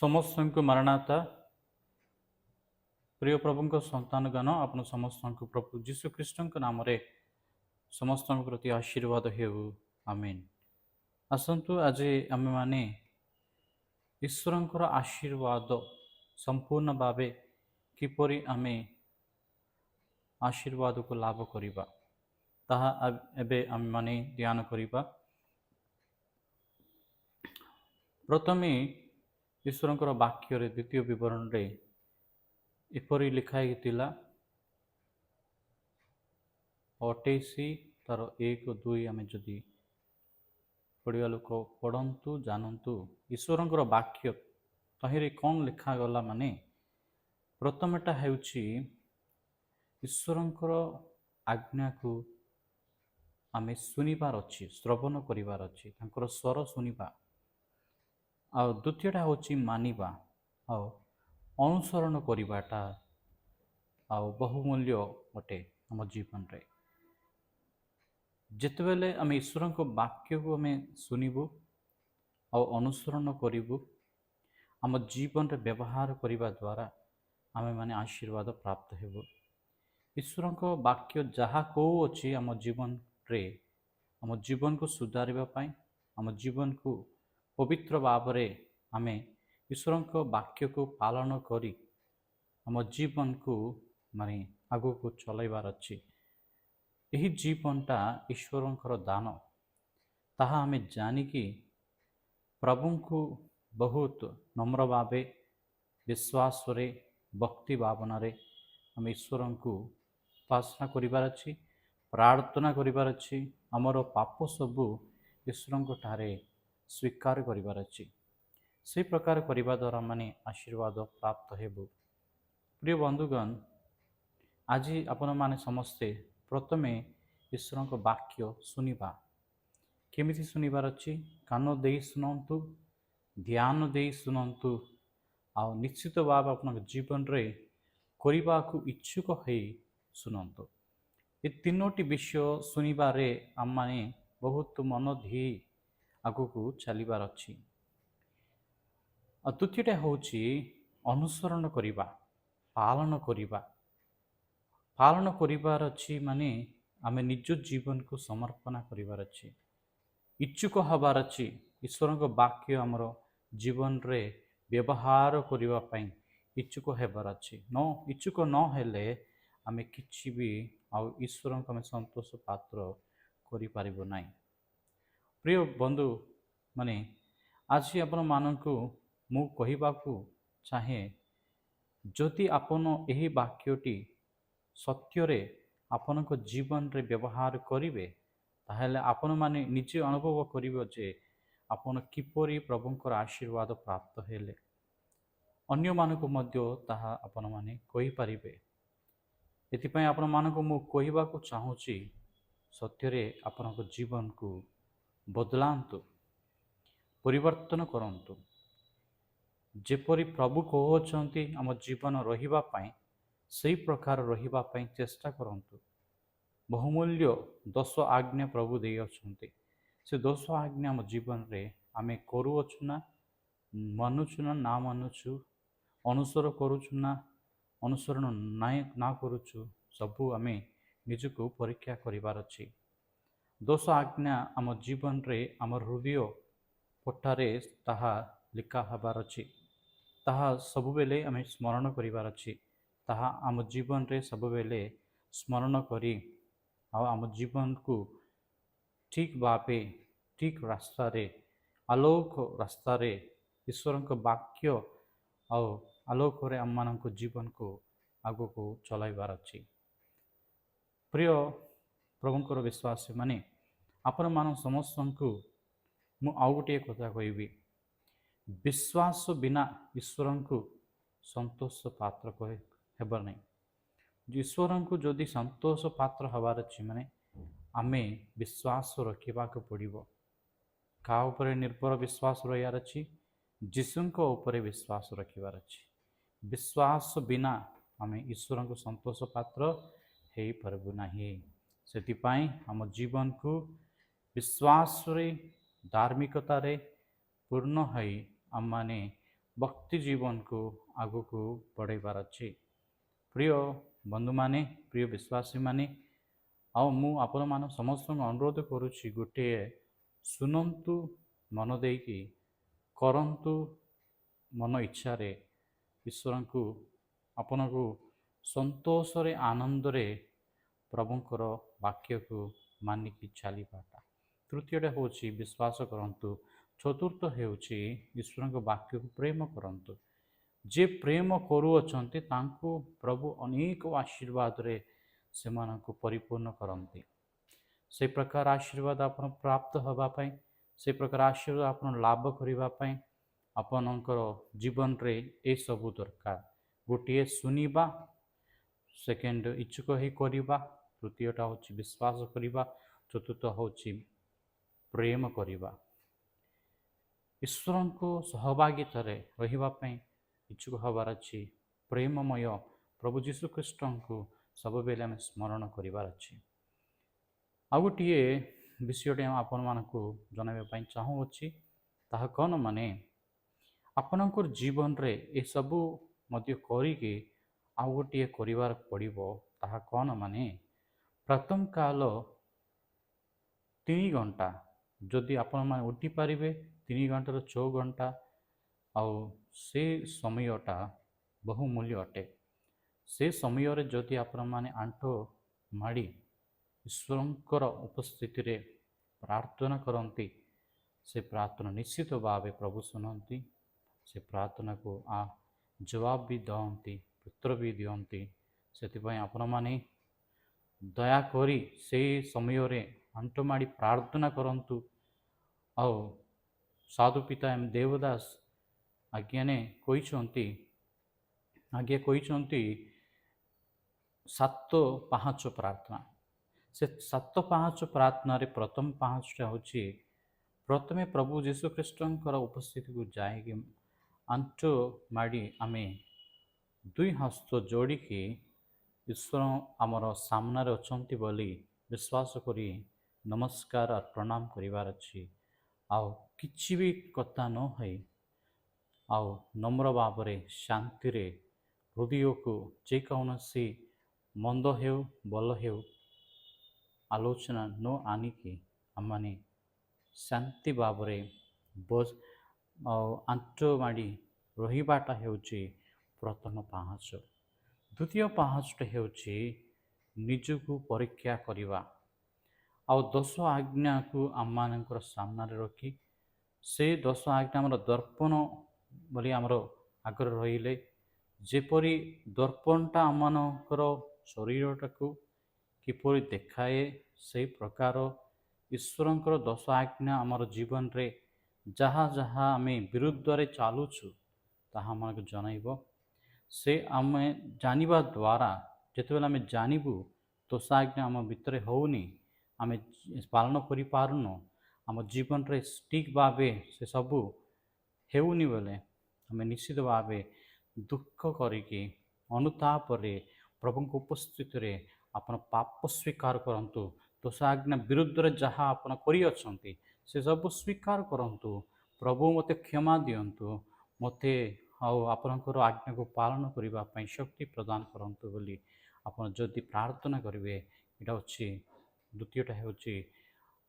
ସମସ୍ତଙ୍କୁ ମାରଣାଥା। ପ୍ରିୟ ପ୍ରଭୁଙ୍କ ସନ୍ତାନଗଣ, ଆପଣ ସମସ୍ତଙ୍କୁ ପ୍ରଭୁ ଯୀଶୁ ଖ୍ରୀଷ୍ଟଙ୍କ ନାମରେ ସମସ୍ତଙ୍କ ପ୍ରତି ଆଶୀର୍ବାଦ ହେଉ। ଆମେନ୍। ଆସନ୍ତୁ, ଆଜି ଆମେମାନେ ଈଶ୍ୱରଙ୍କର ଆଶୀର୍ବାଦ ସମ୍ପୂର୍ଣ୍ଣ ଭାବେ କିପରି ଆମେ ଆଶୀର୍ବାଦକୁ ଲାଭ କରିବା, ତାହା ଏବେ ଆମେମାନେ ଧ୍ୟାନ କରିବା। ପ୍ରଥମେ ଈଶ୍ୱରଙ୍କର ବାକ୍ୟରେ ଦ୍ୱିତୀୟ ବିବରଣରେ ଏପରି ଲେଖା ହେଇଥିଲା, 28 ତାର 1 2 ଆମେ ଯଦି ପଢ଼ିବା, ଲୋକ ପଢ଼ନ୍ତୁ, ଜାଣନ୍ତୁ ଈଶ୍ୱରଙ୍କର ବାକ୍ୟ ତହିଁରେ କ'ଣ ଲେଖାଗଲା। ମାନେ ପ୍ରଥମଟା ହେଉଛି ଈଶ୍ୱରଙ୍କର ଆଜ୍ଞାକୁ ଆମେ ଶୁଣିବାର ଅଛି, ଶ୍ରବଣ କରିବାର ଅଛି, ତାଙ୍କର ସ୍ୱର ଶୁଣିବା। ଆଉ ଦ୍ୱିତୀୟଟା ହେଉଛି ମାନିବା ଆଉ ଅନୁସରଣ କରିବାଟା ଆଉ ବହୁମୂଲ୍ୟ ଅଟେ ଆମ ଜୀବନରେ। ଯେତେବେଳେ ଆମେ ଈଶ୍ୱରଙ୍କ ବାକ୍ୟକୁ ଆମେ ଶୁଣିବୁ ଆଉ ଅନୁସରଣ କରିବୁ, ଆମ ଜୀବନରେ ବ୍ୟବହାର କରିବା ଦ୍ୱାରା ଆମେମାନେ ଆଶୀର୍ବାଦ ପ୍ରାପ୍ତ ହେବୁ। ଈଶ୍ୱରଙ୍କ ବାକ୍ୟ ଯାହା କହୁଅଛି, ଆମ ଜୀବନରେ, ଆମ ଜୀବନକୁ ସୁଧାରିବା ପାଇଁ, ଆମ ଜୀବନକୁ ପବିତ୍ର ଭାବରେ ଆମେ ଈଶ୍ୱରଙ୍କ ବାକ୍ୟକୁ ପାଳନ କରି ଆମ ଜୀବନକୁ ମାନେ ଆଗକୁ ଚଲାଇବାର ଅଛି। ଏହି ଜୀବନଟା ଈଶ୍ୱରଙ୍କର ଦାନ, ତାହା ଆମେ ଜାଣିକି ପ୍ରଭୁଙ୍କୁ ବହୁତ ନମ୍ର ଭାବେ, ବିଶ୍ୱାସରେ, ଭକ୍ତି ଭାବନାରେ ଆମେ ଈଶ୍ୱରଙ୍କୁ ଉପାସନା କରିବାର ଅଛି, ପ୍ରାର୍ଥନା କରିବାର ଅଛି। ଆମର ପାପ ସବୁ ଈଶ୍ୱରଙ୍କ ଠାରେ ସ୍ୱୀକାର କରିବାର ଅଛି। ସେଇ ପ୍ରକାର କରିବା ଦ୍ୱାରା ମାନେ ଆଶୀର୍ବାଦ ପ୍ରାପ୍ତ ହେବୁ। ପ୍ରିୟ ବନ୍ଧୁଗଣ, ଆଜି ଆପଣମାନେ ସମସ୍ତେ ପ୍ରଥମେ ଈଶ୍ୱରଙ୍କ ବାକ୍ୟ ଶୁଣିବା। କେମିତି ଶୁଣିବାର ଅଛି? କାନ ଦେଇ ଶୁଣନ୍ତୁ, ଧ୍ୟାନ ଦେଇ ଶୁଣନ୍ତୁ ଆଉ ନିଶ୍ଚିତ ଭାବେ ଆପଣଙ୍କ ଜୀବନରେ କରିବାକୁ ଇଚ୍ଛୁକ ହେଇ ଶୁଣନ୍ତୁ। ଏ ତିନୋଟି ବିଷୟ ଶୁଣିବାରେ ଆମମାନେ ବହୁତ ମନ ଦେଇ ଆଗକୁ ଚାଲିବାର ଅଛି। ଆଉ ଦ୍ୱିତୀୟଟା ହେଉଛି ଅନୁସରଣ କରିବା, ପାଳନ କରିବା। ପାଳନ କରିବାର ଅଛି ମାନେ ଆମେ ନିଜ ଜୀବନକୁ ସମର୍ପଣ କରିବାର ଅଛି, ଇଚ୍ଛୁକ ହେବାର ଅଛି। ଈଶ୍ୱରଙ୍କ ବାକ୍ୟ ଆମର ଜୀବନରେ ବ୍ୟବହାର କରିବା ପାଇଁ ଇଚ୍ଛୁକ ହେବାର ଅଛି। ନ ଇଚ୍ଛୁକ ନହେଲେ ଆମେ କିଛି ବି ଆଉ ଈଶ୍ୱରଙ୍କୁ ଆମେ ସନ୍ତୋଷ ପାତ୍ର କରିପାରିବୁ ନାହିଁ। ପ୍ରିୟ ବନ୍ଧୁ ମାନେ, ଆଜି ଆପଣମାନଙ୍କୁ ମୁଁ କହିବାକୁ ଚାହେଁ, ଯଦି ଆପଣ ଏହି ବାକ୍ୟଟି ସତ୍ୟରେ ଆପଣଙ୍କ ଜୀବନରେ ବ୍ୟବହାର କରିବେ, ତାହେଲେ ଆପଣମାନେ ନିଜେ ଅନୁଭବ କରିବେ ଯେ ଆପଣ କିପରି ପ୍ରଭୁଙ୍କର ଆଶୀର୍ବାଦ ପ୍ରାପ୍ତ ହେଲେ। ଅନ୍ୟମାନଙ୍କୁ ମଧ୍ୟ ତାହା ଆପଣମାନେ କହିପାରିବେ। ଏଥିପାଇଁ ଆପଣମାନଙ୍କୁ ମୁଁ କହିବାକୁ ଚାହୁଁଛି, ସତ୍ୟରେ ଆପଣଙ୍କ ଜୀବନକୁ ବଦଳାନ୍ତୁ, ପରିବର୍ତ୍ତନ କରନ୍ତୁ। ଯେପରି ପ୍ରଭୁ କହୁଅଛନ୍ତି ଆମ ଜୀବନ ରହିବା ପାଇଁ, ସେଇ ପ୍ରକାର ରହିବା ପାଇଁ ଚେଷ୍ଟା କରନ୍ତୁ। ବହୁମୂଲ୍ୟ ଦଶ ଆଜ୍ଞା ପ୍ରଭୁ ଦେଇଅଛନ୍ତି। ସେ ଦଶ ଆଜ୍ଞା ଆମ ଜୀବନରେ ଆମେ କରୁଅଛୁ ନା, ମାନୁଛୁ ନା, ନା ମାନୁଛୁ, ଅନୁସରଣ କରୁଛୁ ନା ଅନୁସରଣ ନାଇଁ ନା କରୁଛୁ, ସବୁ ଆମେ ନିଜକୁ ପରୀକ୍ଷା କରିବାର ଅଛି। ଦଶ ଆଜ୍ଞା ଆମ ଜୀବନରେ, ଆମ ହୃଦୟ ପଟାରେ ତାହା ଲେଖା ହେବାର ଅଛି। ତାହା ସବୁବେଳେ ଆମେ ସ୍ମରଣ କରିବାର ଅଛି। ତାହା ଆମ ଜୀବନରେ ସବୁବେଳେ ସ୍ମରଣ କରି ଆଉ ଆମ ଜୀବନକୁ ଠିକ୍ ଭାବେ, ଠିକ୍ ରାସ୍ତାରେ, ଆଲୋକ ରାସ୍ତାରେ, ଈଶ୍ୱରଙ୍କ ବାକ୍ୟ ଆଉ ଆଲୋକରେ ଆମମାନଙ୍କ ଜୀବନକୁ ଆଗକୁ ଚଲାଇବାର ଅଛି। ପ୍ରିୟ ପ୍ରଭୁଙ୍କର ବିଶ୍ୱାସୀ ମାନେ, ଆପଣମାନ ସମସ୍ତଙ୍କୁ ମୁଁ ଆଉ ଗୋଟିଏ କଥା କହିବି। ବିଶ୍ୱାସ ବିନା ଈଶ୍ୱରଙ୍କୁ ସନ୍ତୋଷ ପାତ୍ର ହେବ ନାହିଁ। ଈଶ୍ୱରଙ୍କୁ ଯଦି ସନ୍ତୋଷ ପାତ୍ର ହେବାର ଅଛି ମାନେ ଆମେ ବିଶ୍ୱାସ ରଖିବାକୁ ପଡ଼ିବ। କାହା ଉପରେ ନିର୍ଭର ବିଶ୍ୱାସ ରହିବାର ଅଛି? ଯୀଶୁଙ୍କ ଉପରେ ବିଶ୍ୱାସ ରଖିବାର ଅଛି। ବିଶ୍ୱାସ ବିନା ଆମେ ଈଶ୍ୱରଙ୍କୁ ସନ୍ତୋଷ ପାତ୍ର ହେଇପାରିବୁ ନାହିଁ। ସେଥିପାଇଁ ଆମ ଜୀବନକୁ ବିଶ୍ୱାସରେ, ଧାର୍ମିକତାରେ ପୂର୍ଣ୍ଣ ହୋଇ ଆମମାନେ ଭକ୍ତି ଜୀବନକୁ ଆଗକୁ ବଢ଼ାଇବାର ଅଛି। ପ୍ରିୟ ବନ୍ଧୁମାନେ, ପ୍ରିୟ ବିଶ୍ୱାସୀମାନେ, ଆଉ ମୁଁ ଆପଣମାନ ସମସ୍ତଙ୍କୁ ଅନୁରୋଧ କରୁଛି, ଗୋଟିଏ ଶୁଣନ୍ତୁ ମନ ଦେଇକି, କରନ୍ତୁ ମନ ଇଚ୍ଛାରେ। ଈଶ୍ୱରଙ୍କୁ ଆପଣଙ୍କୁ ସନ୍ତୋଷରେ, ଆନନ୍ଦରେ ପ୍ରଭୁଙ୍କର ବାକ୍ୟକୁ ମାନିକି ଚାଲିବାଟା। ତୃତୀୟଟା ହେଉଛି ବିଶ୍ୱାସ କରନ୍ତୁ। ଚତୁର୍ଥ ହେଉଛି ଈଶ୍ୱରଙ୍କ ବାକ୍ୟକୁ ପ୍ରେମ କରନ୍ତୁ। ଯେ ପ୍ରେମ କରୁଅଛନ୍ତି, ତାଙ୍କୁ ପ୍ରଭୁ ଅନେକ ଆଶୀର୍ବାଦରେ ସେମାନଙ୍କୁ ପରିପୂର୍ଣ୍ଣ କରନ୍ତି। ସେଇ ପ୍ରକାର ଆଶୀର୍ବାଦ ଆପଣ ପ୍ରାପ୍ତ ହେବା ପାଇଁ, ସେ ପ୍ରକାର ଆଶୀର୍ବାଦ ଆପଣ ଲାଭ କରିବା ପାଇଁ ଆପଣଙ୍କର ଜୀବନରେ ଏସବୁ ଦରକାର। ଗୋଟିଏ ଶୁଣିବା, ସେକେଣ୍ଡ ଇଚ୍ଛୁକ ହେଇ କରିବା, ତୃତୀୟଟା ହେଉଛି ବିଶ୍ୱାସ କରିବା, ଚତୁର୍ଥ ହେଉଛି ପ୍ରେମ କରିବା। ଈଶ୍ୱରଙ୍କ ସହଭାଗିତାରେ ରହିବା ପାଇଁ ଇଚ୍ଛୁକ ହେବାର ଅଛି। ପ୍ରେମମୟ ପ୍ରଭୁ ଯୀଶୁଖ୍ରୀଷ୍ଟଙ୍କୁ ସବୁବେଳେ ଆମେ ସ୍ମରଣ କରିବାର ଅଛି। ଆଉ ଗୋଟିଏ ବିଷୟଟି ଆପଣମାନଙ୍କୁ ଜଣାଇବା ପାଇଁ ଚାହୁଁଅଛି, ତାହା କ'ଣ ମାନେ, ଆପଣଙ୍କର ଜୀବନରେ ଏସବୁ ମଧ୍ୟ କରିକି ଆଉ ଗୋଟିଏ କରିବାକୁ ପଡ଼ିବ। ତାହା କ'ଣ ମାନେ, ପ୍ରଥମ କାଳ 3 ଘଣ୍ଟା ଯଦି ଆପଣମାନେ ଉଠିପାରିବେ, 3 ଘଣ୍ଟାରୁ 6 ଘଣ୍ଟା, ଆଉ ସେ ସମୟଟା ବହୁମୂଲ୍ୟ ଅଟେ। ସେ ସମୟରେ ଯଦି ଆପଣମାନେ ଆଣ୍ଠୁ ମାଡ଼ି ଈଶ୍ୱରଙ୍କର ଉପସ୍ଥିତିରେ ପ୍ରାର୍ଥନା କରନ୍ତି, ସେ ପ୍ରାର୍ଥନା ନିଶ୍ଚିତ ଭାବେ ପ୍ରଭୁ ଶୁଣନ୍ତି। ସେ ପ୍ରାର୍ଥନାକୁ ଜବାବ ବି ଦିଅନ୍ତି, ଉତ୍ତର ବି ଦିଅନ୍ତି। ସେଥିପାଇଁ ଆପଣମାନେ ଦୟାକରି ସେଇ ସମୟରେ ଆଣ୍ଠୁ ମାଡ଼ି ପ୍ରାର୍ଥନା କରନ୍ତୁ। ଆଉ ସାଧୁ ପିତା ଏମ୍ ଦେବଦାସ ଆଜ୍ଞାନେ କହିଛନ୍ତି, ଆଜ୍ଞା କହିଛନ୍ତି ସାତ ପାହାଚ ପ୍ରାର୍ଥନା। ସେ ସାତ ପାହାଚ ପ୍ରାର୍ଥନାରେ ପ୍ରଥମ ପାହାଚଟା ହେଉଛି ପ୍ରଥମେ ପ୍ରଭୁ ଯୀଶୁଖ୍ରୀଷ୍ଟଙ୍କର ଉପସ୍ଥିତିକୁ ଯାଇକି ଆଣ୍ଠୁ ମାଡ଼ି ଆମେ ଦୁଇ ହସ୍ତ ଯୋଡ଼ିକି ଈଶ୍ୱର ଆମର ସାମ୍ନାରେ ଅଛନ୍ତି ବୋଲି ବିଶ୍ୱାସ କରି ନମସ୍କାର ଆଉ ପ୍ରଣାମ କରିବାର ଅଛି। ଆଉ କିଛି ବି କଥା ନ ହୋଇ ଆଉ ନମ୍ର ଭାବରେ, ଶାନ୍ତିରେ ହୃଦୟକୁ ଯେକୌଣସି ମନ୍ଦ ହେଉ, ଭଲ ହେଉ, ଆଲୋଚନା ନ ଆଣିକି ଆମମାନେ ଶାନ୍ତି ଭାବରେ ବସ ଆଉ ଆଣ୍ଠୁ ମାଡ଼ି ରହିବାଟା ହେଉଛି ପ୍ରଥମ ପାହାଚ। ଦ୍ୱିତୀୟ ପାହାଚଟା ହେଉଛି ନିଜକୁ ପରୀକ୍ଷା କରିବା ଆଉ ଦଶ ଆଜ୍ଞାକୁ ଆମମାନଙ୍କର ସାମ୍ନାରେ ରଖି, ସେ ଦଶ ଆଜ୍ଞା ଆମର ଦର୍ପଣ ବୋଲି ଆମର ଆଗରେ ରହିଲେ, ଯେପରି ଦର୍ପଣଟା ଆମମାନଙ୍କର ଶରୀରଟାକୁ କିପରି ଦେଖାଏ, ସେଇ ପ୍ରକାର ଈଶ୍ୱରଙ୍କର ଦଶ ଆଜ୍ଞା ଆମର ଜୀବନରେ ଯାହା ଯାହା ଆମେ ବିରୁଦ୍ଧରେ ଚାଲୁଛୁ, ତାହା ଆମକୁ ଜଣାଇବ। ସେ ଆମେ ଜାଣିବା ଦ୍ୱାରା, ଯେତେବେଳେ ଆମେ ଜାଣିବୁ ଦଶ ଆଜ୍ଞା ଆମ ଭିତରେ ହେଉନି, ଆମେ ପାଳନ କରିପାରୁନୁ, ଆମ ଜୀବନରେ ଠିକ୍ ଭାବେ ସେ ସବୁ ହେଉନି ବୋଲେ, ଆମେ ନିଶ୍ଚିତ ଭାବେ ଦୁଃଖ କରିକି ଅନୁତାପରେ ପ୍ରଭୁଙ୍କ ଉପସ୍ଥିତିରେ ଆପଣ ପାପ ସ୍ୱୀକାର କରନ୍ତୁ। ଦଶ ଆଜ୍ଞା ବିରୁଦ୍ଧରେ ଯାହା ଆପଣ କରିଅଛନ୍ତି, ସେ ସବୁ ସ୍ୱୀକାର କରନ୍ତୁ। ପ୍ରଭୁ, ମୋତେ କ୍ଷମା ଦିଅନ୍ତୁ, ମୋତେ ଆଉ ଆପଣଙ୍କର ଆଜ୍ଞାକୁ ପାଳନ କରିବା ପାଇଁ ଶକ୍ତି ପ୍ରଦାନ କରନ୍ତୁ ବୋଲି ଆପଣ ଯଦି ପ୍ରାର୍ଥନା କରିବେ, ଏଇଟା ଅଛି। ଦ୍ୱିତୀୟଟା ହେଉଛି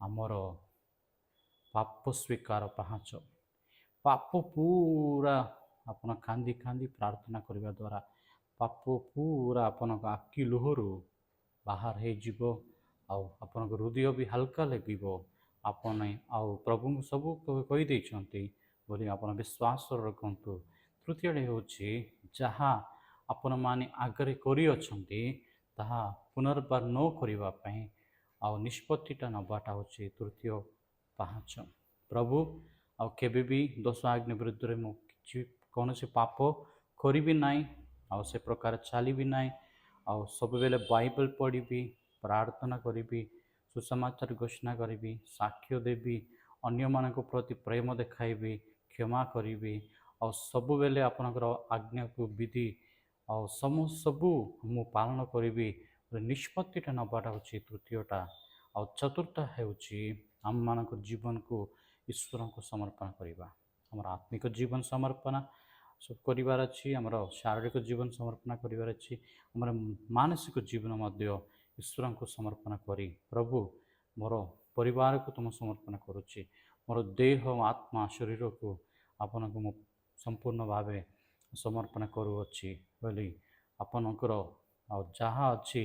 ଆମର ପାପ ସ୍ୱୀକାର ପାହାଚ। ପାପ ପୁରା ଆପଣ କାନ୍ଦି କାନ୍ଦି ପ୍ରାର୍ଥନା କରିବା ଦ୍ୱାରା ପାପ ପୁରା ଆପଣଙ୍କ ଆଖି ଲୁହରୁ ବାହାର ହେଇଯିବ ଆଉ ଆପଣଙ୍କ ହୃଦୟ ବି ହାଲକା ଲାଗିବ। ଆପଣ ଆଉ ପ୍ରଭୁଙ୍କୁ ସବୁ କହିଦେଇଛନ୍ତି ବୋଲି ଆପଣ ବିଶ୍ୱାସ ରଖନ୍ତୁ। ତୃତୀୟଟି ହେଉଛି ଯାହା ଆପଣମାନେ ଆଗରେ କରିଅଛନ୍ତି, ତାହା ପୁନର୍ବାର ନ କରିବା ପାଇଁ ଆଉ ନିଷ୍ପତ୍ତିଟା ନେବାଟା ହେଉଛି ତୃତୀୟ ପାହାଚ। ପ୍ରଭୁ, ଆଉ କେବେ ବି ଦଶ ଆଜ୍ଞା ବିରୁଦ୍ଧରେ ମୁଁ କିଛି କୌଣସି ପାପ କରିବି ନାହିଁ ଆଉ ସେ ପ୍ରକାର ଚାଲିବି ନାହିଁ ଆଉ ସବୁବେଳେ ବାଇବଲ ପଢ଼ିବି, ପ୍ରାର୍ଥନା କରିବି, ସୁସମାଚାର ଘୋଷଣା କରିବି, ସାକ୍ଷ୍ୟ ଦେବି, ଅନ୍ୟମାନଙ୍କ ପ୍ରତି ପ୍ରେମ ଦେଖାଇବି, କ୍ଷମା କରିବି ଆଉ ସବୁବେଳେ ଆପଣଙ୍କର ଆଜ୍ଞାକୁ, ବିଧି ଆଉ ସବୁ ମୁଁ ପାଳନ କରିବି, ନିଷ୍ପତ୍ତିଟା ନେବାଟା ହେଉଛି ତୃତୀୟଟା। ଆଉ ଚତୁର୍ଥ ହେଉଛି ଆମମାନଙ୍କ ଜୀବନକୁ ଈଶ୍ୱରଙ୍କୁ ସମର୍ପଣ କରିବା, ଆମର ଆତ୍ମିକ ଜୀବନ ସମର୍ପଣ ସବୁ କରିବାର ଅଛି। ଆମର ଶାରୀରିକ ଜୀବନ ସମର୍ପଣ କରିବାର ଅଛି। ଆମର ମାନସିକ ଜୀବନ ମଧ୍ୟ ଈଶ୍ୱରଙ୍କୁ ସମର୍ପଣ କରି, ପ୍ରଭୁ, ମୋର ପରିବାରକୁ ତୁମ ସମର୍ପଣ କରୁଛି, ମୋର ଦେହ, ଆତ୍ମା, ଶରୀରକୁ ଆପଣଙ୍କୁ ମୁଁ ସମ୍ପୂର୍ଣ୍ଣ ଭାବେ ସମର୍ପଣ କରୁଅଛି ବୋଲି ଆପଣଙ୍କର ଆଉ ଯାହା ଅଛି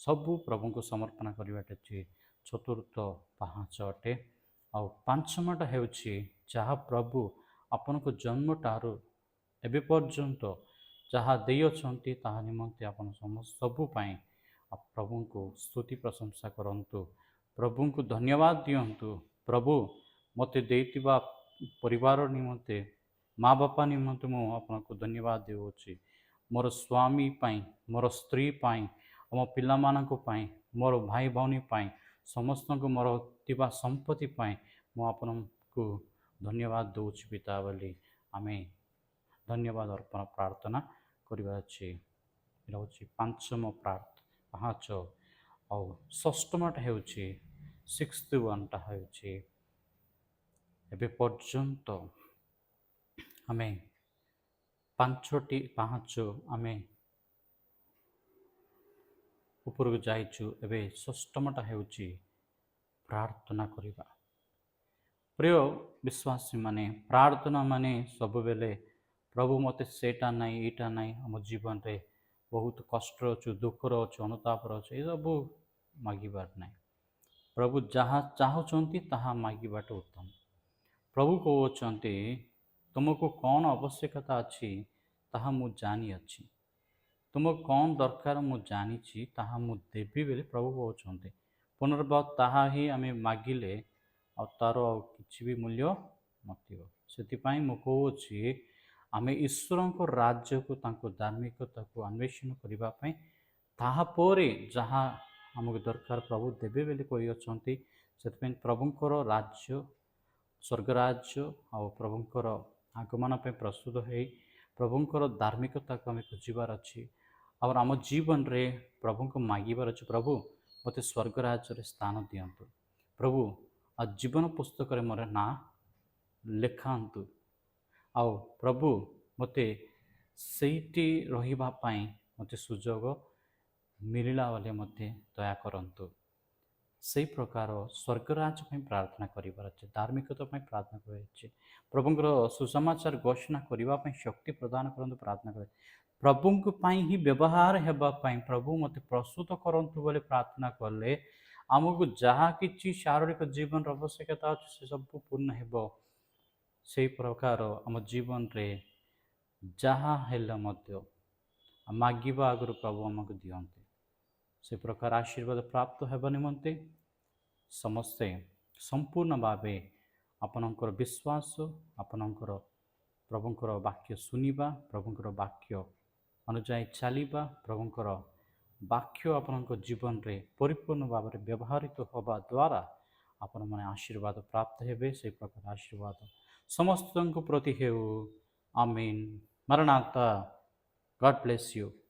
ସବୁ ପ୍ରଭୁଙ୍କୁ ସମର୍ପଣ କରିବାଟା ଅଛି ଚତୁର୍ଥ ପାହାଚ ଅଟେ। ଆଉ ପଞ୍ଚମଟା ହେଉଛି, ଯାହା ପ୍ରଭୁ ଆପଣଙ୍କ ଜନ୍ମଠାରୁ ଏବେ ପର୍ଯ୍ୟନ୍ତ ଯାହା ଦେଇଅଛନ୍ତି, ତାହା ନିମନ୍ତେ ଆପଣ ସମସ୍ତ ସବୁ ପାଇଁ ପ୍ରଭୁଙ୍କୁ ସ୍ତୁତି ପ୍ରଶଂସା କରନ୍ତୁ, ପ୍ରଭୁଙ୍କୁ ଧନ୍ୟବାଦ ଦିଅନ୍ତୁ। ପ୍ରଭୁ, ମୋତେ ଦେଇଥିବା ପରିବାର ନିମନ୍ତେ, ମା ବାପା ନିମନ୍ତେ ମୁଁ ଆପଣଙ୍କୁ ଧନ୍ୟବାଦ ଦେଉଅଛି। ମୋର ସ୍ୱାମୀ ପାଇଁ, ମୋର ସ୍ତ୍ରୀ ପାଇଁ, ଆମ ପିଲାମାନଙ୍କ ପାଇଁ, ମୋର ଭାଇ ଭଉଣୀ ପାଇଁ, ସମସ୍ତଙ୍କୁ, ମୋର ଥିବା ସମ୍ପତ୍ତି ପାଇଁ ମୁଁ ଆପଣଙ୍କୁ ଧନ୍ୟବାଦ ଦେଉଛି ପିତା ବୋଲି ଆମେ ଧନ୍ୟବାଦ ଅର୍ପଣ ପ୍ରାର୍ଥନା କରିବାର ଅଛି। ଏଇଟା ହେଉଛି ପଞ୍ଚମ ପାହାଚ। ଆଉ ଷଷ୍ଠମଟା ହେଉଛି, ସିକ୍ସଥ ୱାନ୍ଟା ହେଉଛି, ଏବେ ପର୍ଯ୍ୟନ୍ତ ଆମେ ପାଞ୍ଚଟି ପାହାଚ ଆମେ ଉପରକୁ ଯାଇଛୁ। ଏବେ ଷଷ୍ଠମଟା ହେଉଛି ପ୍ରାର୍ଥନା କରିବା। ପ୍ରିୟ ବିଶ୍ୱାସୀମାନେ, ପ୍ରାର୍ଥନା ମାନେ ସବୁବେଳେ ପ୍ରଭୁ ମୋତେ ସେଇଟା ନାହିଁ, ଏଇଟା ନାହିଁ, ଆମ ଜୀବନରେ ବହୁତ କଷ୍ଟରେ ଅଛୁ, ଦୁଃଖରେ ଅଛୁ, ଅନୁତାପରେ ଅଛୁ, ଏସବୁ ମାଗିବାର ନାହିଁ। ପ୍ରଭୁ ଯାହା ଚାହୁଁଛନ୍ତି ତାହା ମାଗିବାଟା ଉତ୍ତମ। ପ୍ରଭୁ କହୁଅଛନ୍ତି, ତୁମକୁ କ'ଣ ଆବଶ୍ୟକତା ଅଛି ତାହା ମୁଁ ଜାଣିଅଛି, ତୁମକୁ କ'ଣ ଦରକାର ମୁଁ ଜାଣିଛି, ତାହା ମୁଁ ଦେବି ବୋଲି ପ୍ରଭୁ କହୁଛନ୍ତି। ପୁନର୍ବାର ତାହା ହିଁ ଆମେ ମାଗିଲେ ଆଉ ତା'ର ଆଉ କିଛି ବି ମୂଲ୍ୟ ନଥିବ। ସେଥିପାଇଁ ମୁଁ କହୁଅଛି, ଆମେ ଈଶ୍ୱରଙ୍କ ରାଜ୍ୟକୁ, ତାଙ୍କ ଧାର୍ମିକତାକୁ ଅନ୍ୱେଷଣ କରିବା ପାଇଁ, ତାହାପରେ ଯାହା ଆମକୁ ଦରକାର ପ୍ରଭୁ ଦେବେ ବୋଲି କହିଅଛନ୍ତି। ସେଥିପାଇଁ ପ୍ରଭୁଙ୍କର ରାଜ୍ୟ, ସ୍ୱର୍ଗରାଜ୍ୟ ଆଉ ପ୍ରଭୁଙ୍କର ଆଗମନ ପାଇଁ ପ୍ରସ୍ତୁତ ହେଇ ପ୍ରଭୁଙ୍କର ଧାର୍ମିକତାକୁ ଆମେ ଖୋଜିବାର ଅଛି। ଆଉ ଆମ ଜୀବନରେ ପ୍ରଭୁଙ୍କୁ ମାଗିବାର ଅଛି, ପ୍ରଭୁ, ମୋତେ ସ୍ୱର୍ଗ ରାଜ୍ୟରେ ସ୍ଥାନ ଦିଅନ୍ତୁ, ପ୍ରଭୁ, ଆଉ ଜୀବନ ପୁସ୍ତକରେ ମୋର ନାଁ ଲେଖାନ୍ତୁ, ଆଉ ପ୍ରଭୁ, ମୋତେ ସେଇଠି ରହିବା ପାଇଁ ମୋତେ ସୁଯୋଗ ମିଳିଲା ବୋଲି ମୋତେ ଦୟା କରନ୍ତୁ। ସେଇ ପ୍ରକାର ସ୍ୱର୍ଗରାଜ ପାଇଁ ପ୍ରାର୍ଥନା କରିବାର ଅଛି, ଧାର୍ମିକତା ପାଇଁ ପ୍ରାର୍ଥନା କରିବାର ଅଛି, ପ୍ରଭୁଙ୍କର ସୁସମାଚାର ଘୋଷଣା କରିବା ପାଇଁ ଶକ୍ତି ପ୍ରଦାନ କରନ୍ତୁ ପ୍ରାର୍ଥନା କରି, ପ୍ରଭୁଙ୍କ ପାଇଁ ହିଁ ବ୍ୟବହାର ହେବା ପାଇଁ ପ୍ରଭୁ ମୋତେ ପ୍ରସ୍ତୁତ କରନ୍ତୁ ବୋଲି ପ୍ରାର୍ଥନା କଲେ ଆମକୁ ଯାହା କିଛି ଶାରୀରିକ ଜୀବନର ଆବଶ୍ୟକତା ଅଛି ସେ ସବୁ ପୂର୍ଣ୍ଣ ହେବ। ସେଇ ପ୍ରକାର ଆମ ଜୀବନରେ ଯାହା ହେଲେ ମଧ୍ୟ ମାଗିବା ଆଗରୁ ପ୍ରଭୁ ଆମକୁ ଦିଅନ୍ତି। ସେ ପ୍ରକାର ଆଶୀର୍ବାଦ ପ୍ରାପ୍ତ ହେବା ନିମନ୍ତେ ସମସ୍ତେ ସମ୍ପୂର୍ଣ୍ଣ ଭାବେ ଆପଣଙ୍କର ବିଶ୍ୱାସ, ଆପଣଙ୍କର ପ୍ରଭୁଙ୍କର ବାକ୍ୟ ଶୁଣିବା, ପ୍ରଭୁଙ୍କର ବାକ୍ୟ ଅନୁଯାୟୀ ଚାଲିବା, ପ୍ରଭୁଙ୍କର ବାକ୍ୟ ଆପଣଙ୍କ ଜୀବନରେ ପରିପୂର୍ଣ୍ଣ ଭାବରେ ବ୍ୟବହୃତ ହେବା ଦ୍ୱାରା ଆପଣମାନେ ଆଶୀର୍ବାଦ ପ୍ରାପ୍ତ ହେବେ। ସେଇ ପ୍ରକାର ଆଶୀର୍ବାଦ ସମସ୍ତଙ୍କ ପ୍ରତି ହେଉ। ଆମିନ୍। ମାରଣାତା। God bless you.